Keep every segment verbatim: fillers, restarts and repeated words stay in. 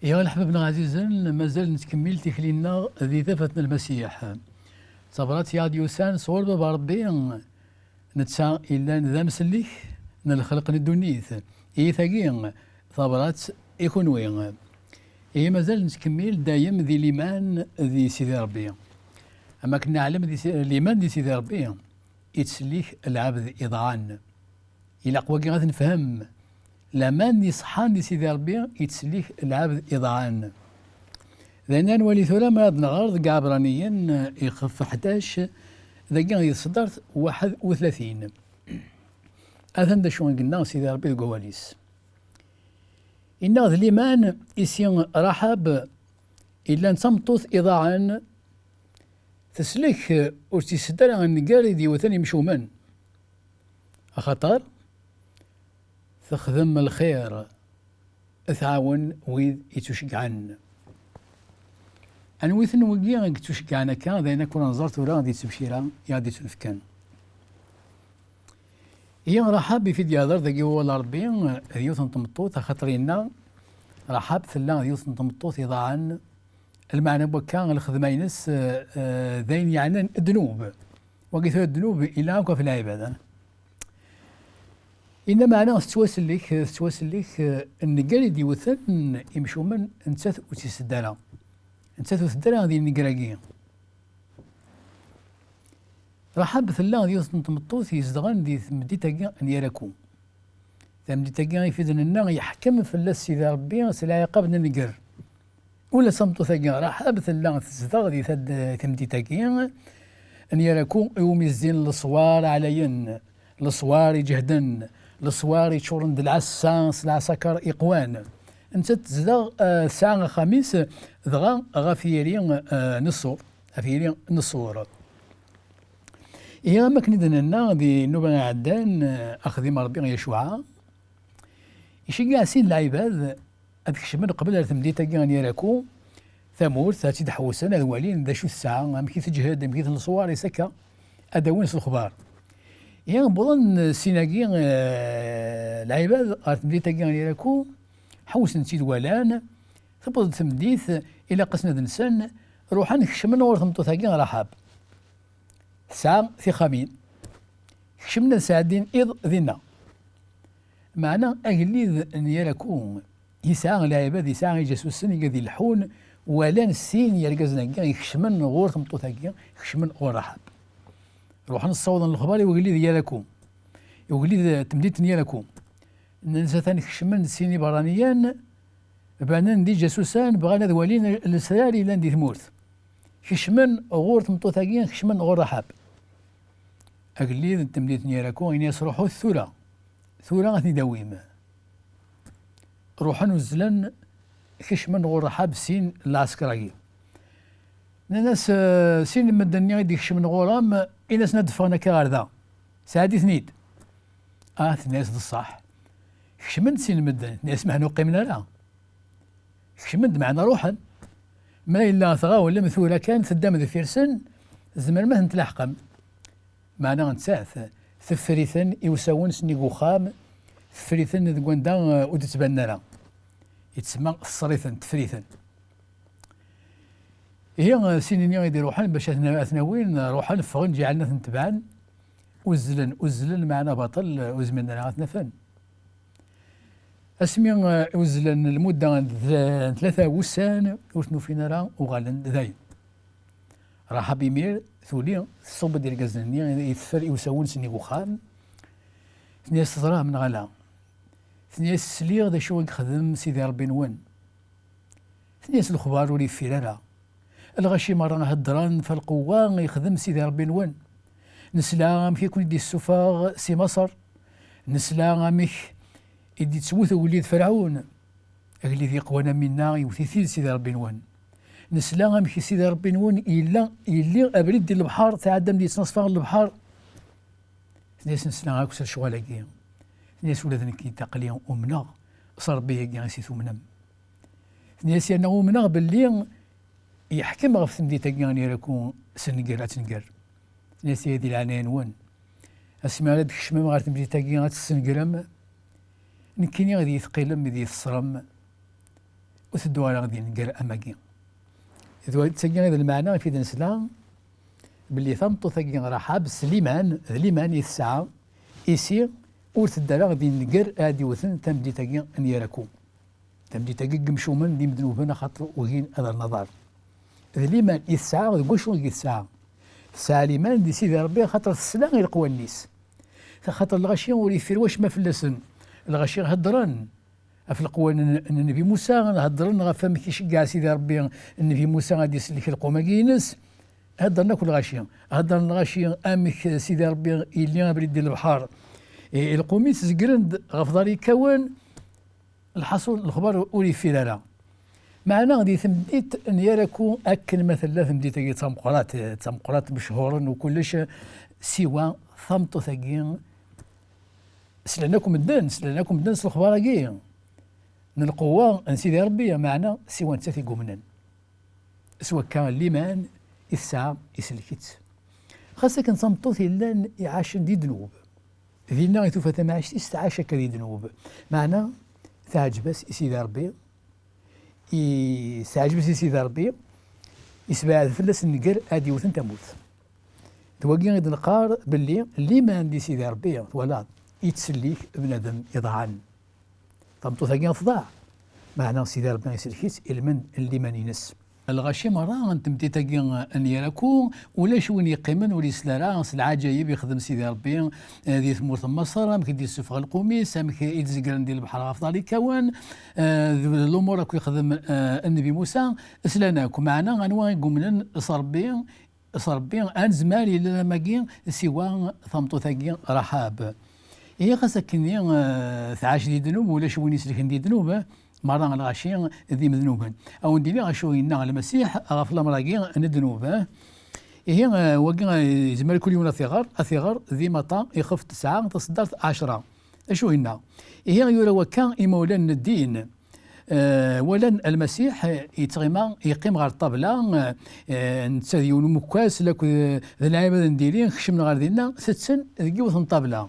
Iɣ leḥbab-nneɣ ɛzizen, mazal nettkemmil tikli-nneɣ di tafat n Lmasiḥ. D tabrat i aɣ-d-yusan sɣur Baba Ṛebbi, netta illan d amsellek n lxelq n ddunit. Ihi tagi, tabrat i kunwi. Ihi mazal nettkemmil dayem di liman di Sidi Ṛebbi. Am akken neɛlem, di si-, liman di Sidi Ṛebbi, ittsellek lɛebd iḍɛan. Ilaq wagi ad t-nefhem. Laman iṣeḥḥan di Sidi Ṛebbi, ittsellek lɛebd iḍɛan. D ayen ad nwali tura ma ad nɣer deg Iɛebṛaniyen, ixef ḥdac, dagi di tseddart waḥed u tlatin. Atan d acu i yenna Sidi Ṛebbi deg wawal-is. Inna d liman i si Raḥab, illan d tameṭṭut iḍaɛen, teslek, ur tt-isedda ara nnger i d-yewten imcumen. Axaṭer texdem lxir, tɛawen wid ittuceggɛen. Anwi-ten wigi i yettuceggɛen akka? D ayen akk ur nẓer tura di ttebcira i aɣ-d-ittunefkan. Ihi Raḥab i t-id-yehder dagi wawal n Ṛebbi, d yiwet n tmeṭṭut, axaṭer yenna, Raḥab tella d yiwet n tmeṭṭut iḍaɛen. Lmeɛna n wakka, lxedma-ines, eh, eh, d ayen yeɛnan ddnub. Wagi tura ddnub ila akk ɣef lɛibad, eh. Inna meɛna tettwasellek, tettwasellek, eh, nnger i d-yewten imcumen, nettat ur tt-isedda ara. Nettat ur tedda ara di nnger-agi. Raḥab tella d yiwet n tmeṭṭut izedɣen di temdint-agi n Yaraku. Tamdint-agi i f-id-nenna yeḥkem fell-as Sidi Ṛebbi s lɛiqab n nnger. Ula d tameṭṭut-agi Raḥab tella tezdeɣ di tad-, temdint-agi n Yaraku, iwumi zzin leswar ɛlayen, leswar iǧehden, leswar iččuren d lɛessa s lɛeṣakar iqwan. Nettat tezdeɣ, eh, tesɛa axxam-is, dɣa ɣef yiri, eh, n ṣṣur. Ɣef yiri n ṣṣur. Ihi, am akken i d-nenna di nnuba iɛeddan, eh, axdim Ṛebbi Yacuɛa, iceggeɛ sin lɛibad ad kecmen qbel ar temdint-agi n Yaraku, tamurt, ad tt-id-ḥewsen, ad walin d acu tesɛa, amek i teǧhed, amek i ten leswar-is akka, ad d-awin s lexbar. Ihi, wwḍen sin-agi, eh, lɛibad ɣer temdint-agi n Yaraku, ḥewsen-tt-id walan, tewweḍ-d temdint, ilaq-asen ad nsen, ruḥen kecmen ɣur tmeṭṭut-agi Raḥab. Tesɛa tixxamin. Kecmen ad sɛeddin iḍ dinna. Meɛna agellid n Yaraku yesɛa lɛibad, yesɛa iǧasusen i ad ileḥḥun, walan sin yergazen-agi ikecmen ɣur tmeṭṭut-agi, kecmen ɣur Raḥab. Ruḥen ssawḍen lexbar i ugellid n Yaraku, i ugellid n temdint n Yaraku. Nnan-as atan kecmen sin iberraniyen, banen d iǧasusen, bɣan ad walin lesrar yellan di tmurt. Kecmen ɣur tmeṭṭut-agi, kecmen ɣur Raḥab. Agellid n temdint n Yaraku, ini-as, "Ruḥut tura. Tura ad ten-id-awim." Ruḥen uzzlen, kecmen ɣur Raḥab sin lɛesker-agi. Nnan-as, "Eh, sin n medden-nni i d-ikecmen ɣur-m, in-asen ad d-ffɣen akka ɣer da. Sɛeddi-ten-id." Ah, tenna-as, "D ṣṣeḥ. Kecmen-d sin n medden." Tenna-as, "Meɛna ur qqimen ara. Kecmen-d, meɛna ruḥen. Ma yella tɣawlem tura kan, teddam deffir-sen, tzemrem ad ten-tlaḥqem." Meɛna nettat teffer-iten i usawen sennig uxxam, teffer-iten deg wanda, eh, ur d-ttbanen ara. Yettsemma tesser-iten, teffer-iten. Ihi, eh, sin-nni i d-iruḥen bac ad ten-, ad ten-awin, ruḥen, ffɣen, ǧiɛlen ad ten-tebɛen. Uzzlen, uzzlen, meɛna baṭel, eh, ur zmiren ara ad ten-afen. Asmi, eh, uzzlen lmudda n th-, n tlata wussan, ur ten-ufin ara, uɣalen dayen. Raḥab imir tuli, tṣubb-d irgazen-nni i teffer i usawen sennig uxxam. Tenna-yas, "Teẓram neɣ ala?" Tenna-yas, "Sliɣ d acu i yexdem Sidi Ṛebbi-nwen." Tenna-yas, "Lexbar ur yeffir ara. Lɣaci merra heddren ɣef lqewwa yexdem Sidi Ṛebbi-nwen. Nesla amek i ken-id-yessufeɣ si Maṣer. Nesla amek i d-yettwet ugellid Ferɛun. Agellid yeqwan am winna, yewwet-it-id Sidi Ṛebbi-nwen. Nesla amek Sidi Ṛebbi-nwen yella, yelli abrid di lebḥer, tɛeddam di ttnaṣfa n lebḥer." Tenna-yas, "Nesla akk s lecɣal-agi." Tenna-yas, "Ula d nekk aql-i umneɣ s Ṛebbi-agi i si tumnem." Tenna-yas, "Yerna umneɣ belli yeḥkem ɣef temdint-agi n Yaraku senger ad tenger." Tenna-yas, "Ay di leɛnaya-nwen, asmi ara d-tkecmem ɣer temdint-agi ad tessengrem, nekkini ad iyi-tqilem, ad iyi-teṣṣrem, ur teddu ara di nnger am wagi. D wa-, d tagi i d lmeɛna i d-nesla belli tameṭṭut-agi Raḥab s liman, d liman i tesɛa, isi ur tedda ara di nnger ad iwten tameddit-agi n Yaraku. Tameddit-agi n yimcumen d imednuben, axaṭer ugin ad rren aḍar. D liman i tesɛa, deg wacu i tesɛa? Tesɛa liman di Sidi Ṛebbi, axaṭer tesla i leqwanen-is. Axaṭer lɣaci ur yeffir wacemma fell-asen. Lɣaci heddren ɣef leqwanen n, n Nnbi Musa, heddren ɣef wamek iceggeɛ Sidi Ṛebbi Nnbi Musa ad isellek lqum-agi-ines. Heddren akk lɣaci. Heddren lɣaci amek Sidi Ṛebbi yelli abrid di lebḥer. I, i lqum-is zegren-d ɣef ḍar yekkawen. Lḥaṣul, lexbar ur yeffir ara. Meɛna di temdint n Yaraku, akken ma tella temdint-agi d tameqqrant, d tameqqrant, mechuren u kullec, siwa tameṭṭut-agi, slan akk medden, slan akk medden s lexbar-agi n lqewwa n Sidi Ṛebbi, meɛna siwa nettat i yumnen. S wakka, liman i tesɛa, isellek-itt. Xas akken d tameṭṭut yellan iɛacen di ddnub, dinna i tufa tamɛict-is tɛac akka di ddnub. Meɛna teɛǧeb-as i Sidi Ṛebbi, i, teɛǧeb-as i Sidi Ṛebbi, isbeɛd fell-as nnger ad iwten tamurt. D wagi i d-neqqar belli liman di Sidi Ṛebbi, twalaḍ, yettsellik bnadem iḍaɛen. Tameṭṭut-agi tḍaɛ, meɛna Sidi Ṛebbi isellek-itt i lmend n liman-ines. Lɣaci merra n temdint-agi n Yaraku, ulac win yeqqimen ur yesli ara s lɛaǧayeb ixdem Sidi Ṛebbi, eh, di tmurt n Maṣer, amek i d-yessufeɣ lqum-is, amek i d-zegren di lebḥer ɣef ḍar yekkawen, eh, d lumuṛ akk yexdem, eh, Nnbi Musa, slan akk. Meɛna anwa i yumnen s Ṛebbi, s Ṛebbi, ad nezmer yella lamagi siwa tameṭṭut-agi Raḥab. Ihi xas akkenni, eh, tɛac di ddnub, ulac win iselken di ddnub, eh, merra lɣaci d imednuben. A wen-d-iniɣ acu yenna Lmasiḥ ɣef lamer-agi n ddnub, eh. Ihi, eh, wagi, eh, yezmer kul yiwen ad t-iɣer, ad t-iɣer di Maṭa ixef tesɛa taṣeddart ɛecra. Acu yenna? Ihi yura wakka imawlan n ddin, eh, walan Lmasiḥ, eh, yettɣima, yeqqim ɣer ṭṭabla, eh, eh, netta d yiwen umekkas, lakk d, d lɛibad n diri, kecmen ɣer dinna, tetten deg yiwet n ṭṭabla.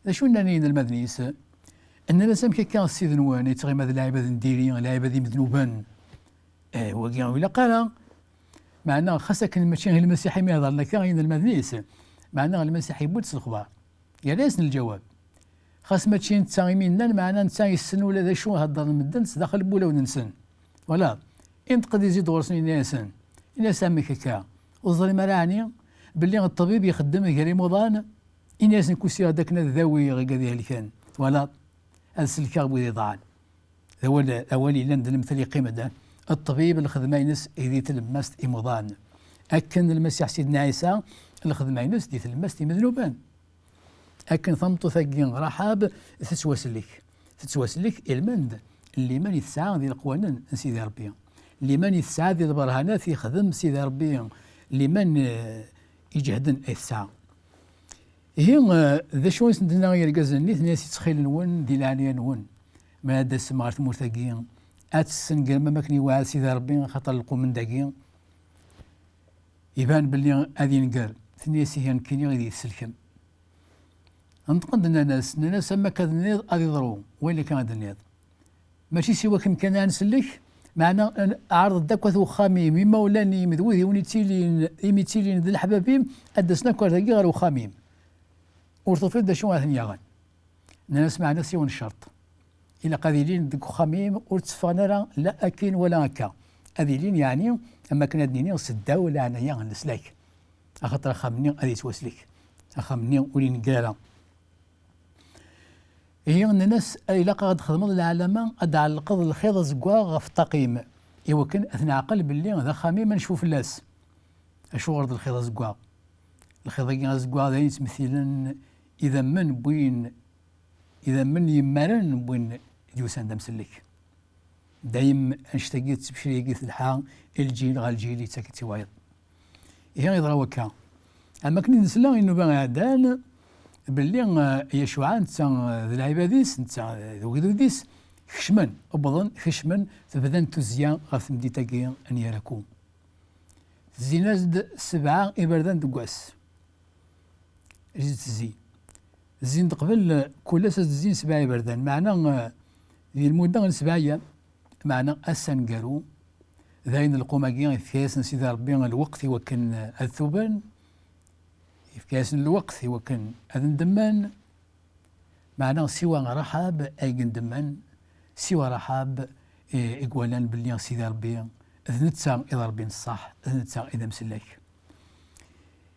D acu nnan yinelmaden-is? Nnan-as: "Amek akka Ssid-nwen yettɣima d lɛibad n diri, lɛibad imednuben?" Eh, wagi ur ilaq ara. Meɛna xas akken mačči i Lmasiḥ imi hedren akka i yinelmaden-is, meɛna Lmasiḥ yewwi-d s lexbar. Yerra-yasen lǧawab. Xas mačči netta imi nnan, meɛna netta yessen ula d acu heddren medden sdaxel n wulawen-nsen. Wala, inṭeq-d izid ɣur-sen, yenna-yasen, yenna-yasen: "Amek akka? Ur teẓrim ara ɛni belli ṭṭbib ixeddem gar imuḍan?" Yenna-yasen: "Kusiɣ-d akken ad dawiɣ igad ihelken, twalaḍ, ad sellkeɣ wid iḍaɛen." D awal, awal yellan d lemtel yeqqim-d. Ṭṭbib, lxedma-ines i di tlemmast imuḍan. Akken Lmasiḥ Sidna Ɛisa, lxedma-ines di tlemmast imednuben. Akken tameṭṭut-agi Raḥab tettwasellek. Tettwasellek i lmend n liman i tesɛa di leqwanen n Sidi Ṛebbi. Liman i tesɛa di lberhanat yexdem Sidi Ṛebbi. Liman, eh, iǧehden ay tesɛa. Ihi, eh, d acu i sen-d-tenna i yergazen-nni? Tenna-yas: "Ttxil-nwen, di leɛnaya-nwen, ma ad d-tasem ɣer tmurt-agi, ad tessengrem am akken iweɛɛed Sidi Ṛebbi, axaṭer lqum n dagi iban belli ad yenger." Tenna-yas: "Ihi nekkini i d-itselkem." Neṭqen-d, nnan-as, nnan-as: "Am akka d-tenniḍ ad iḍru, wayen akka ad d-tenniḍ. Mačči si wakken kan ad nsellek, meɛna n-, ɛreḍ-d akk at uxxam-im, imawlan-im, d wid i wen-ittilin, imi ttilin d leḥbab-im, ad d-asen akk ar dagi ɣer uxxam-im. Ur tufiḍ d acu ara ten-yaɣen." Nnan-as: "Meɛna s yiwen ccerṭ. Ilaq ad ilin deg uxxam-im, ur tteffɣen ara, la akkin wala akka. Ad ilin, yeɛni, am akken ad d-nini, seddaw leɛnaya n leslak. Axaṭer axxam-nni ad yettwaslek. Axxam-nni ur ineggir ara." Ihi, nnan-as: "Ilaq ad txedmeḍ lɛalama, ad tɛellqeḍ lxiḍ azeggaɣ ɣef ṭṭaq-im, i wakken ad t-neɛqel belli d axxam-im, ad necfu fell-as." Acuɣer d lxiḍ azeggaɣ? Lxiḍ-agi azeggaɣ d ayen yettmethilen idammen n win, idammen yemmaren n win d-yusan d amsellek. Dayem annect-agi d ttbecri-agi telḥa i lǧil ɣer lǧil, yettak-itt i wayeḍ. Ihi yeḍra wakka. Am akken i d-nesla i nnuba iɛeddan, belli, eh, Yacuɛa, netta, eh, d lɛibad-is, netta, eh, d ugdud-is, kecmen, wwḍen, kecmen, tebda tuzzya ɣef temdint-agi n Yaraku. Zzin-as-d sebɛa iberdan deg wass. Zzin-d qbel, kul ass ad zzin sebɛa iberdan. Meɛna, eh, di lmudda n sebɛa ayyam, meɛna ass aneggaru, d ayen lqum-agi yefka-yasen Sidi Ṛebbi lweqt i wakken ad tuben, yefka-yasen lweqt i wakken ad ndemmen, meɛna siwa Raḥab ay yendemmen, siwa Raḥab, eh, i iwalan belli Sidi Ṛebbi d netta i d Ṛebbi n ṣṣeḥ, d netta i d amsellek.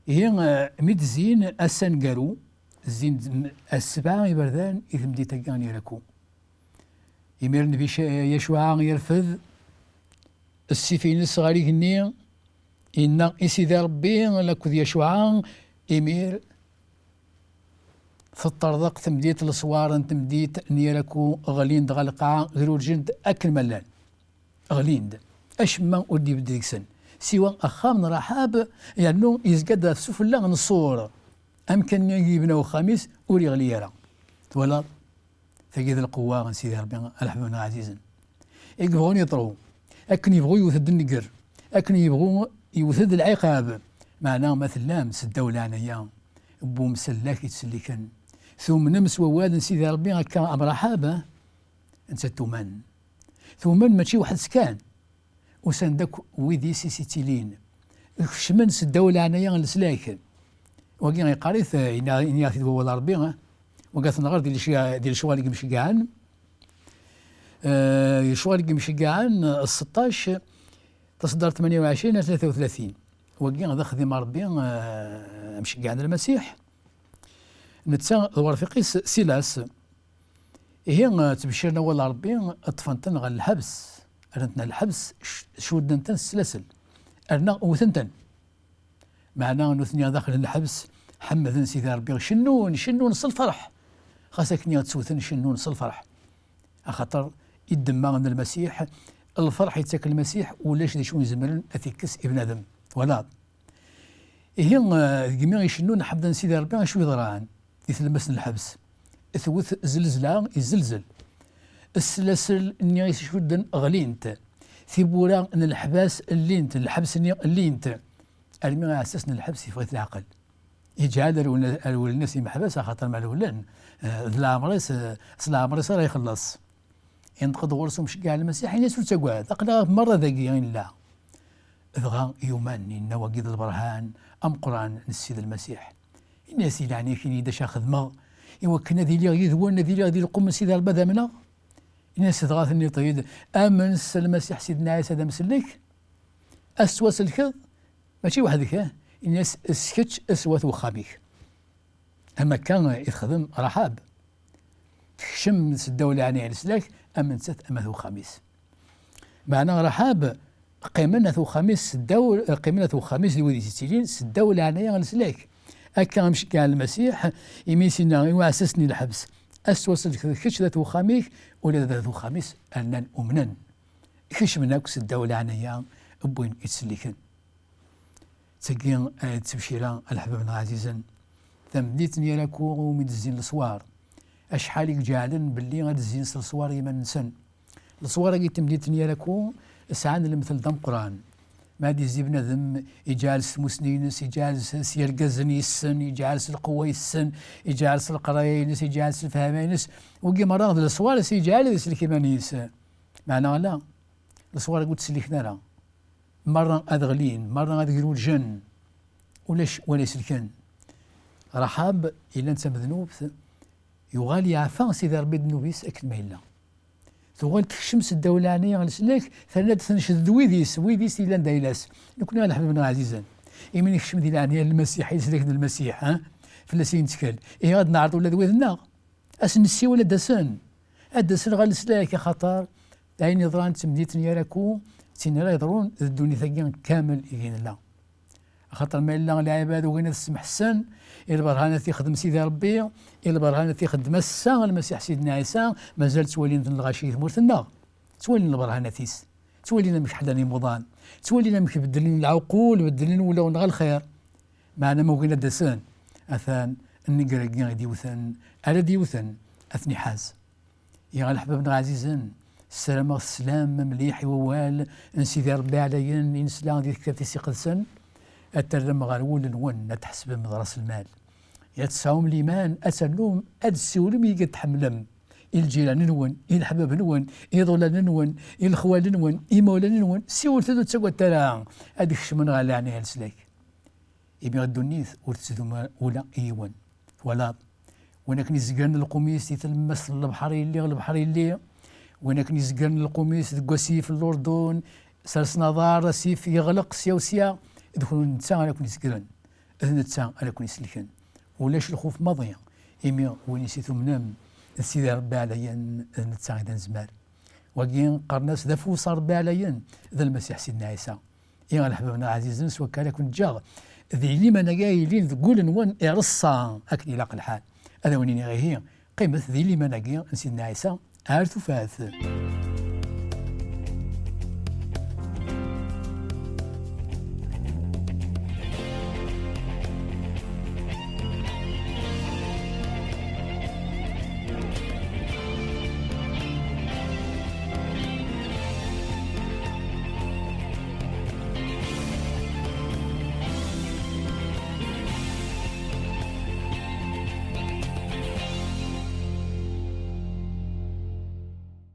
Ihi, eh, mi d-zzin ass aneggaru, zzin-d m-, sebɛa iberdan i temdint-agi n Yaraku. Imir Nnbi Ca-, Yacuɛa yerfed ssif-ines ɣer igenni, yenna i Sidi Ṛebbi akked Yacuɛa, imir teṭṭerḍeq temdint, leswar n temdint n Yaraku ɣlin-d ɣer lqaɛa, grurǧen-d akken ma llan. Ɣlin-d. Acemma ur d-ibedd deg-sen. Siwa axxam n Raḥab, yernu yezga-d ɣef sufella n ṣṣur. Amkan-nni i yebna uxxam-is ur yeɣli ara. Twalaḍ? Tagi d lqewwa n Sidi Ṛebbi, a leḥbab-nneɣ ɛzizen. I yebɣun yeḍru, akken yebɣu yewwet-d nnger, akken yebɣu yewwet-d lɛiqab. Meɛna ma tellam seddaw leɛnaya n umsellek yettselliken, tumnem s wawal n Sidi Ṛebbi akka am Raḥab, eh? Nettat tumen. Tumen mačči weḥd-s kan. Usan-d akk wid-is i s-ittilin. Kecmen seddaw leɛnaya n leslak. Wagi yeqqar-it, eh, yenna-, yenna-t-id wawal Ṛebbi, eh? Wagi ad t-nɣer di lec-, di lecɣal i yemceggɛen. Eh, lecɣal i yemceggɛen, eh, seṭṭac, taṣeddart tmanya u ɛecrin ar tlata u tlatin. Wagi d axdim n Ṛebbi, eh, amceggɛen n Lmasiḥ. Netta d werfiq-is Silas. Ihi, ttbecciren awal n Ṛebbi, ṭṭfen-ten ɣer lḥebs, rran-ten ɣer lḥebs, c-, cudden-ten s sslasel, rna wten-ten. Meɛna nutni daxel n lḥebs, ḥemmden Sidi Ṛebbi, cennun, cennun s lferḥ. Xas akken i ttewten, cennun s lferḥ. Axaṭer i ddemma n Lmasiḥ, lferḥ yettak Lmasiḥ, ulac d acu izemren ad t-ikkes i bnadem. Twalaḍ? Ihi, eh, deg mi icennun ḥemden Sidi Ṛebbi, acu yeḍran? Di tlemmast n lḥebs, tewwet zzelzla, izzelzel. Sslasel-nni i s-icudden ɣlint. Tiwwura n leḥbas llint, lḥebs-nni llint. Armi aɛessas n lḥebs yeffeɣ-it leɛqel. Yeǧɛel rewlen-, rewlen-as imeḥbas, axaṭer ma rewlen, eh, d leɛmer-is, eh, s leɛmer-is ara ixelleṣ. Yenṭeq-d ɣur-s umceggeɛ n Lmasiḥ, yenna-as: "Ur ttagad, aql-aɣ merra dagi i nella." Dɣa yuman, yenna: "Wagi d lberhan ameqqran n Ssid Lmasiḥ." Yenna-as: "Di leɛnaya-k, ini-d acu ara xedmeɣ, i wakken ad iliɣ yid-wen, ad iliɣ di lqum n Sidi Ṛebbi ad amneɣ?" Yenna-as dɣa, tenniḍ-t-id: "Amen s Lmasiḥ Sidna Ɛisa d amsellek, ad tettwaselkeḍ, mačči weḥd-k, eh?" Yenna-as: "S kečč, s wat wexxam-ik." Am akka i texdem Raḥab. Tekcem seddaw leɛnaya n leslak, am nettat, am at wexxam-is. Meɛna Raḥab, qqimen at wexxam-is seddaw, qqimen at wexxam-is d wid i s-ittilin seddaw leɛnaya n leslak. Akka amceggeɛ n Lmasiḥ, imi i s-yenna i uɛessas-nni n lḥebs: "Ad tettwaselkeḍ kečč d at wexxam-ik", ula d at wexxam-is rnan umnen. Kecmen akk seddaw leɛnaya n win i ttselliken. D tagi ay d ttebcira, a leḥbab-nneɣ ɛzizen. Tamdint n Yaraku umi d-zzin leswar. Acḥal i iǧeɛlen belli ad d-zzin s leswar i yiman-nsen. Leswar-agi n temdint n Yaraku sɛan lemtel d ameqqran. Ma ad d-izzi bnadem, iǧeɛl s tmussni-ines, iǧeɛl s, s yergazen yessen, iǧeɛl s lqewwa yessen, iǧeɛl s leqraya-ines, iǧeɛl s lefhama-ines. Wigi merra d leswar i s-iǧeɛl ad isellek iman-is. Meɛna ala, leswar-agi ur ttselliken ara. Merra ad ɣlin, merra ad grurǧen. Ulac wala iselken. Raḥab, yellan d tamednubt, yuɣal yeɛfa Sidi Ṛebbi ddnub-is akken ma yella. Tuɣal tekcem seddaw leɛnaya n leslak, terna-d tenced d wid-is, wid-is yellan d ayla-s. Nekni a leḥbab-nneɣ ɛzizen, imi nekcem di leɛnaya n Lmasiḥ, i leslak n Lmasiḥ, ha? Fell-as i nettkel. Ihi ad neɛreḍ ula d wid-nneɣ. Ad sen-nessiwel ad d-asen. Ad d-asen ɣer leslak, axaṭer d ayen yeḍran d temdint n Yaraku, d tin ara yeḍrun d ddunit-agi kamel i nella. Axaṭer ma yella lɛibad ugin ad ssemḥessen i lberhanat i ixdem Sidi Ṛebbi, i lberhanat i ixdem ass-a Lmasiḥ Sidna Ɛisa, mazal ttwalin-ten lɣaci di tmurt-nneɣ. Ttwalin lberhanat-is. Ttwalin amek ḥellan imuḍan. Ttwalin amek beddlen lɛuqul, beddlen wulawen ɣer lxir. Meɛna ma ugin ad d-asen, atan nnger-agi i d-iwten, ara d-iwten, ad ten-iḥaz. Iɣ a leḥbab-nneɣ ɛzizen, ssarameɣ teslam mliḥ i wawal n Sidi Ṛebbi ɛlayen i nesla di tektabt-is iqedsen: "Ad terrem ɣer wul-nwen, ad tḥesbem d ras lmal. Ad tesɛum liman, ad ternum, ad tessiwlem i wigi tḥemmlem. i lǧiran-nwen, i leḥbab-nwen, i iḍulan-nwen, i lexwal-nwen, i imawlan-nwen, siwlet-d, ur ttagadet ara, ad kecmen ɣer leɛnaya n leslak. Imi ddunit ur tettdum ula i yiwen. Twalaḍ? Win akken izegren lqum-is di tlemmast n lebḥer yelli, lebḥer yelli. Win akken izegren lqum-is deg wasif n Lurdun, sersen aḍar, asif yeɣleq sya u sya, d kunwi netta ara ken-izegren, d netta ara ken-iselken. Ulac lxuf maḍi, imi win i s-itumnem d Sidi Ṛebbi Ɛlayen, d netta i d anezmar. Wagi qqaren-as d afus n Ṛebbi Ɛlayen, d Lmasiḥ Sidna Ɛisa. I leḥbab-nneɣ ɛzizen, s wakka ara ken-ǧǧeɣ di liman-agi ay yellin deg wul-nwen ireṣṣa akken ilaq lḥal. Ad awen-iniɣ ihi, qqimet di liman-agi n Sidna Ɛisa ar tufat.